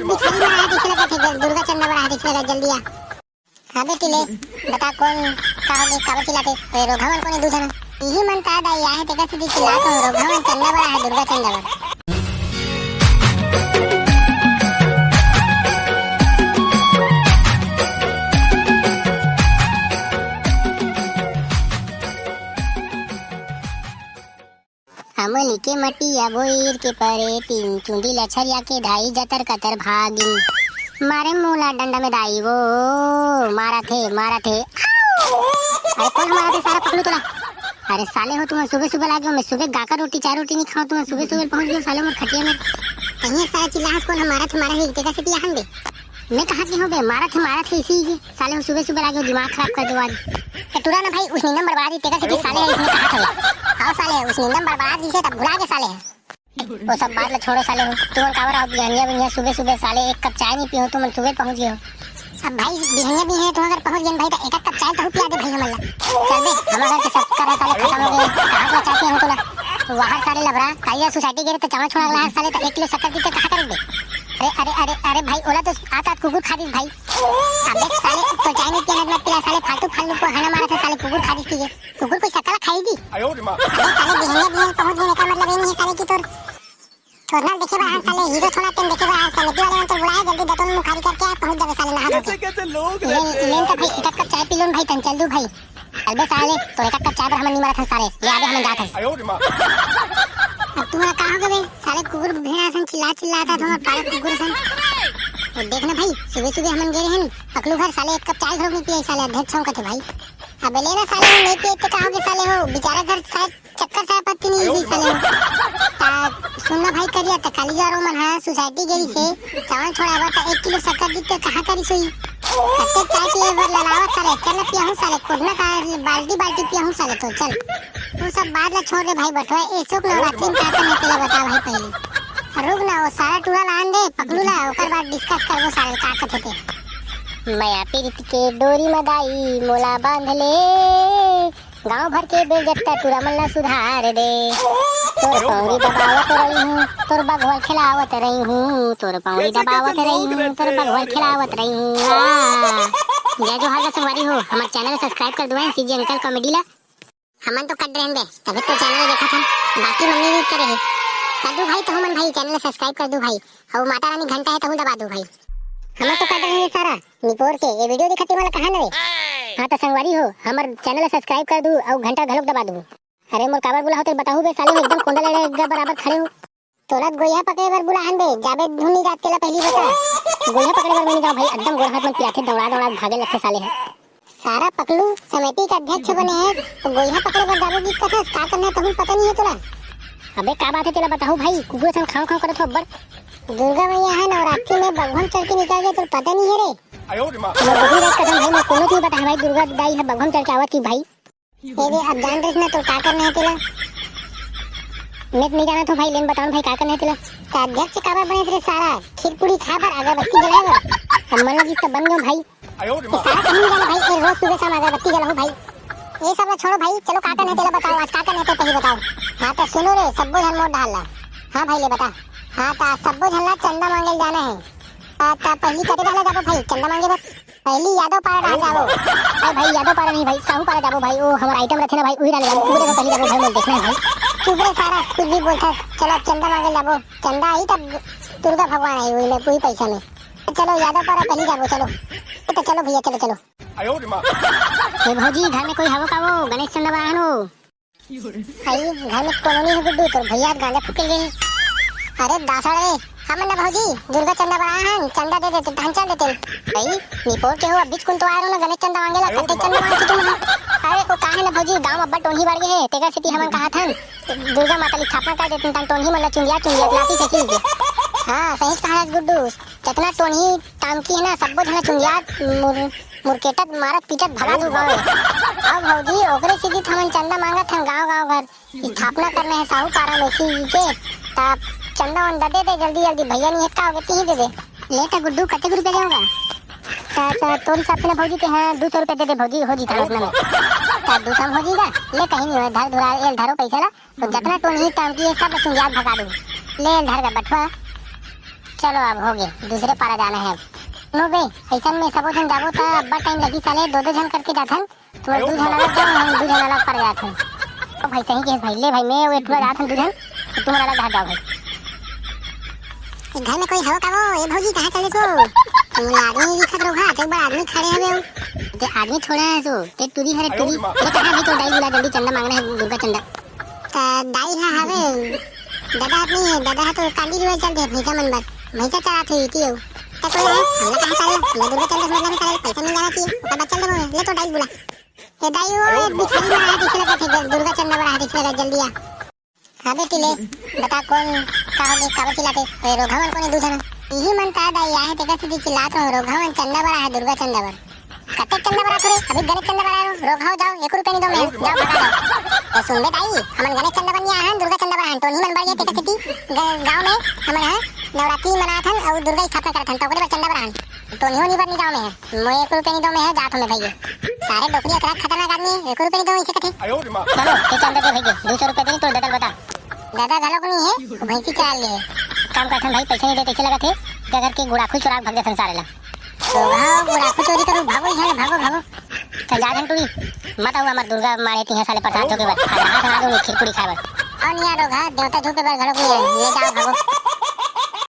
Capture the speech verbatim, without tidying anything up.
भिखारी मन आए जइसे लगत हे, दुर्गा चंदा बर आए जइसे लगत, जल्दी आ। हाँ बेटी ले, बता कौन, का होगे, काबर चिल्लात हे? ए, रोगहा मन कोन ए दू झन? इही मन का दाई आए, तेकर सेती चिल्लात हों, रोगहा मन चंदा बर आए, दुर्गा चंदा बर। अमली के मटिया बोइर के परे, तीन चुंदी ल छरिया के धाई, जतर कतर भागिन। मारे मोला डंडा में दाई वो, मारत हे, मारत हे। अरे कोन मारत हे सारा पकलू तोला? अरे साले हो, तुमन सुबह सुबह लागे हो, मैं सुबह गाकर रोटी, चाय रोटी नहीं खाओ, तुमन सुबह सुबह पहुंच गए साले मोर खटिया में। कहीं सारा चिल्लाहस कोन ह मारत हे, मारत हे, तेकर सेती आहन बे। मैं कहाँ के हो बे, मारत हे, मारत हे इसी के। साले हो सुबह सुबह लागे हो, दिमाग खराब कर दो आज। ए टुरा ना भाई, उस नींदम बड़बड़ा दी, तेकर सेती साले है इसने कहा था। हाँ साले, उस नींदम बड़बड़ा दी से तब भुला के साले है। वो सब बात ला छोड़ो साले हो, तुमन काबर आओ बिहनिया बिहनिया सुबह सुबह साले, एक कप चाय नहीं पियो, तुमन सुबह पहुंच गए हो। अब भाई बिहनिया बिहनिया तुम अगर पहुंच गए भाई तो एक कप चाय तो पिया दे भाई हमन ला। चल बे, हमर घर के शक्कर है साले खत्म हो गए, कहाँ को चाय पिया हो तोला? वाहर साले लबरा, कालिया सोसाइटी गे रहे तो चावल छोड़ा गला साले तो एक किलो शक्कर दीते कहाँ करे बे? अरे अरे अरे अरे भाई, ओला तो आत आत कुकुर खा दिस भाई। अबे साले तो चाय नहीं पिया ना, मत पिला साले, फालतू फालतू को हना मारा था साले, कुकुर खा दिस के। कुकुर कोई शक्कर खाई दी? अबे साले बिहनिया बिहनिया पहुंच गए, का मतलब ये नहीं है साले कि तोर तोर नाल देखे बर आन साले, हीरो थोड़ा तेन देखे बर आन साले, मेटी वाले मन तो बुलाए, जल्दी दतोन मुखारी करके आ, पहुंच जाबे साले नहा धो के। कैसे कैसे लोग ले, रहते हैं ले यार। तो भाई, एक कप चाय पी लो न भाई, तन चल दू भाई। चल बे साले, तोर एक कप चाय बर हमन नहीं मरत हन साले, ले आबे हमन जात हन। आयो रे माँ। अब तुम्हारा का हो गए बे? साले कुकुर भेड़ा सन चिल्ला चिल्ला था, तुम्हारा पारा कुकुर सन। तो देख ना भाई, सुबह सुबह हमन गए रहन, पकलू घर साले एक कप चाय घर नहीं पिए साले, अध्यक्ष हों कथे भाई। अबे ले ना साले, नहीं पिए तो का हो गए साले हो, बेचारा घर शायद चक्कर चाय पत्ती नहीं इसी साले। ता सुनना भाई करिया, त काली जा रो मन हा सोसाइटी गई से चावल छोड़ावा, त एक किलो शक्कर दी त कहाँ करी सोई? कत्ते चाय पिए बर ललावा साले, चल पिया हूँ साले, कोडना का बाल्टी बाल्टी पिया हूँ साले, तो चल। वो सब बात ला छोड़ दे भाई बटवा, ए शोक नवरात्रि में का करना तेला बता भाई पहले। रुक ना, वो सारा टूरा ला आन दे, पकलू ला, ओकर बाद डिस्कस करबो साले का कथे ते। मया पीरित के डोरी म दाई मोला बांध ले, गांव भर के बेइज्जत टूरा मन ला सुधार दे। तोर पौड़ी दबावत रही हूँ, तोर बघवा खिलावत रही हूँ, तोर पौड़ी दबावत रही हूँ, तोर बघवा खिलावत रही हूँ। आ। जय जोहार गा संगवारी हो, हमर चैनल सब्सक्राइब कर दुआ सीजी अंकल कॉमेडी ला। हमन तो कट रहे बे, तभी तो चैनल देखत हन। बाकी मन नहीं करे हे। कर दू भाई, तहु मन भाई चैनल सब्सक्राइब कर दू भाई, अउ माता रानी घंटा है तहु दबा दू भाई। हमन तो कट रहे सारा। निपोर के ये वीडियो देखत वाला कहाँ न रे? हाँ तो संगवारी हो, हमर चैनल ला सब्सक्राइब कर दू अउ घंटा घलोक दबा दू। अरे मोर काबर बुलाहो तेल बताहू बे साले, एकदम कोंदा लेड़े एक बराबर खड़े हो। तोला गोइहा पकड़े बर बुलाहन बे, जाबे धुन नहीं जात तेला पहली बता। गोइहा पकड़े बर मैं नहीं जाऊँ भाई, एकदम गोड़ हाथ मन पिराथे, दौड़ा दौड़ा भागे लगथे साले है। सारा पकलू समिति के अध्यक्ष बने है, तो गोइहा पकड़े बर जाबो की कथस, का करना है तहूँ पता नहीं है तोला। अबे का बात है तेला बताहू भाई, कुकुर सन खाँव खाँव करत हो अब्बड़। दुर्गा मैया है नवरात्रि में बघवन चढ़ के निकल गए, तोला पता नहीं है रे। आयो रे माँ। मैं बबी रात कसम भाई, मैं कोनो चीज बताए भाई, दुर्गा दाई है बघवन चढ़ के आवत की भाई। ए रे, अब जान रहिस ना तो का करना है तेला? मैं तो नहीं जानत हूँ भाई, लेन बताओ भाई का करना है तेला? तो अध्यक्ष काबर बने रे सारा? खीर पूड़ी खाए बर, अगरबत्ती जलाए बर। अब मन लगिस तो बन गयो भाई। ये सारा कहीं नहीं जाना भाई, ये रोज सुबह शाम अगरबत्ती जलाओ भाई। ये सब ना छोड़ो भाई, चलो का करना है तेला बताओ, आज का करना है तेला पहले बताओ। हाँ तो सुनो रे, सब्बो झन मोर डाल ला। हाँ भाई ले बता। हाँ तो सब्बो झन ला चंदा मांगे जाना है। हाँ तो पहली करे वाला जाबो भाई, चंदा मांगे बर। पहली यादव पारा डाहर जाबो। अरे भाई, यादव पारा नहीं भाई, साहू पारा जाबो भाई, वो हमर आइटम रथे ना भाई, वही डाले जाबो, पूरे में पहली जाबो भाई, मोला देखना है भाई। चुप रे सारा, कुछ भी बोलता है। चलो अब चंदा मांगे जाबो, चंदा आई तब दुर्गा भगवान आई हुई में पूरी पैसा में। चलो यादव पारा पहली जाबो, चलो। तो चलो भैया, चलो, चलो। आयो रे माँ। ए भौजी, घर में कोई हवो का वो? गणेश चंदा बना है नो। भाई, घर में कोनो नहीं है गुड्डू, तोर भैया गांजा फूके गए। अरे दासड़ रे, हमन ना भौजी, दुर्गा चंदा बर आए हन, चंदा दे देते, तहन चल देते। भाई, निपोर के हो, अब बीच कुन तो आए रहो ना, गणेश चंदा मांगे ला, कते चंदा मांगती तुम? अरे, वो काहे ना भौजी, गांव में अब्बड़ टोनही बढ़ गए है, तेकर सेती हमन कहा थन, दुर्गा माता ली स्थापना कर देते, तन टोनही मन ला चुंदिया, चुंदिया, लाती से सील के। हाँ, सही कहा है गुड्डू, जतना टोनही टांकी है ना, सब्बो झन ला चुंदिया, मुर-, मुरकेटत, मारत, पीटत भगा दू गाँव ले। अउ भौजी, ओकरे सेती हमन चंदा मांगत हन गाँव गाँव घर। स्थापना करना है साहू पारा में सी के। त चंदा वंदा दे दे जल्दी जल्दी, भैया नहीं है का होगे, तीही दे दे। ले त गुड्डू, कतेक रुपया देवगा? त, त तोर हिसाब से ना भौजी के हैं, दू सौ रुपया दे दे भौजी, हो जीता उतना में। त दू सौ में हो जीगा? ले कहीं नहीं हो, धर धुरा, ए धरो पैसा ला। तो जतना टोनही टांकी है सब चुंदिया भगा दू। ले धर बे बटवा। चलो, अब हो गे, दूसरे पारा जाना हे अब। नो बे, अइसन में सबो झन जाबो त अब्बड़ टाइम लगही साले, दो दो झन करके जाथन। तुमन दू झन अलग जाओ, हम दू झन अलग पारा जाथन। ओ भाई, सही कहे भाई, ले भाई, मैं वो टुरा जाथन दू झन, तुमन अलग जाओ भाई। ए, घर में कोई हव का वो? ए भौजी, कहाँ चले सो? तुमन आदमी नइ दिखत रहो, एक बार आदमी खड़े हवे हो। ते आदमी थोड़ा हे सो, ते टुरी हरे टुरी। ये कहाँ भाई, तो दाई बुला, जल्दी चंदा मांगना हे, दुर्गा चंदा। त दाई हा हवे, ददा हा नइ हे, ददा हा तो कांदी लुए चल दे भैंसा मन बर, भैंसा चरात होही एती अउ। त कोई हे, हमला कहाँ साले, हमला दुर्गा चंदा से मतलब हे साले, पैसा मिल जाना चाहिए, ओकर बाद चल देबो, ले तो दाई बुला। ए दाई, वो एक भिखारी मन आए दिखे लगा थे, दुर्गा चंदा बर आए दिखे लगा, जल्दी आ। हाँ बेटी ले, बता कौन, का होगे, काबर चिल्लाते? ए, रोगहा मन कोन ए दू झन? इही मन ता दाई आहे, तेकर सेती चिल्लात हो, रोगहा मन चंदा बर आहे, दुर्गा चंदा बर। कतेक चंदा बर आथो रे? अभी गणेश चंदा बर आयो, रोगहा हो जाओ, एक रुपया नइ दो मैं, जाओ भगा जाओ। ए, सुन बे दाई, हमन गणेश चंदा बर नइ आहन, दुर्गा चंदा बर आहन, टोनी मन बर ये तेकर सेती ग-, गाँव में हमन ह नवरात्रि मनाथन अउ दुर्गा स्थापना करथन, त ओकरे बर चंदा बर आहन। टोनी हो नइ बर नइ जाओ मैं ह, मोए एक रुपया नइ दो मैं ह, जात हो मैं भैया। सारे डोकरी अतरा खतरनाक आदमी, एक रुपया नइ दो इसे कथे। चलो, ते चंदा दे भैया, दू सौ रुपया दे, तोर ददा ल बता। ददा घलो को नइ हे, वो भैंसी चरा ले हे। काम करथन भाई, पैसा नइ दे, तइसे लगत हे, क्या करके गुड़ाखू चोरा के भग देथन सारे ला। तो भागो, गुड़ाखू चोरी करो, भागो यहाँ, भागो, भागो। तो जा झन टुरी, मत आओ हमर दुर्गा मारे तिहाँ साले प्रसाद झोंके बर, आज हाथ ला दो खीर पूरी खाए बर। और नइ आ रोगहा, देवता झोंके बर घलो को नइ आए, ले जाओ, भागो।